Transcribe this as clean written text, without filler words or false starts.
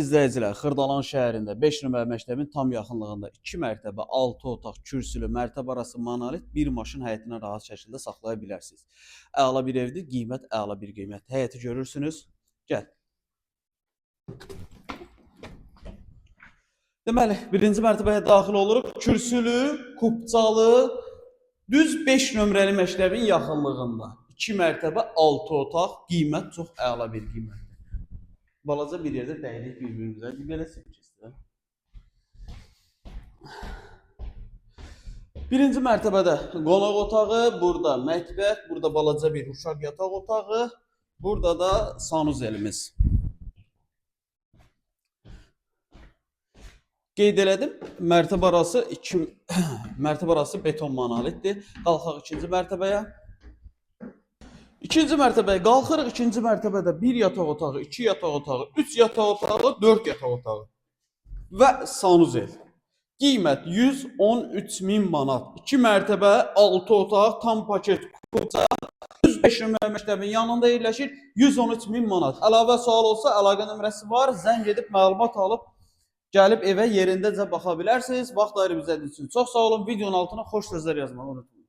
İzləyicilər, Xırdalan şəhərində 5 nömrəli məktəbin tam yaxınlığında 2 mərtəbə, 6 otaq, kürsülü, mərtəbə arası monolit bir maşın həyətinə rahat şəkildə saxlaya bilərsiniz. Əla bir evdir, qiymət əla bir qiymət. Həyəti görürsünüz. Gəl. Deməli, birinci mərtəbəyə daxil oluruq. Kürsülü, kupçalı, düz 5 nömrəli məktəbin yaxınlığında. 2 mərtəbə, 6 otaq, qiymət çox əla bir qiymətdir. Balaca bir yerdə dəydik bir-birimizə. Bir belə istəyirəm. Birinci mərtəbədə qonaq otağı, burada mətbəx, burada balaca bir uşaq yataq otağı, burada da sanuzelimiz. Qeyd elədim, mərtəbə arası iki mərtəbə arası beton monolitdir. Qalxaq ikinci mərtəbəyə. İkinci mərtəbəyə qalxırıq. İkinci mərtəbədə bir yataq otağı, iki yataq otağı, üç yataq otağı, dörd yataq otağı və sanuzel. Qiymət 113 min manat. 2 mərtəbə, 6 otaq, tam paket kupça. 105 nömrəli məktəbin yanında yerləşir. 113 min manat. Əlavə sual olsa əlaqə nömrəsi var. Zəng edib məlumat alıb gəlib evə yerindəcə baxa bilərsiniz. Vaxt ayırıb izlədiyiniz üçün çox sağ olun. Videonun altına xoş sözlər yazmağı unutmayın.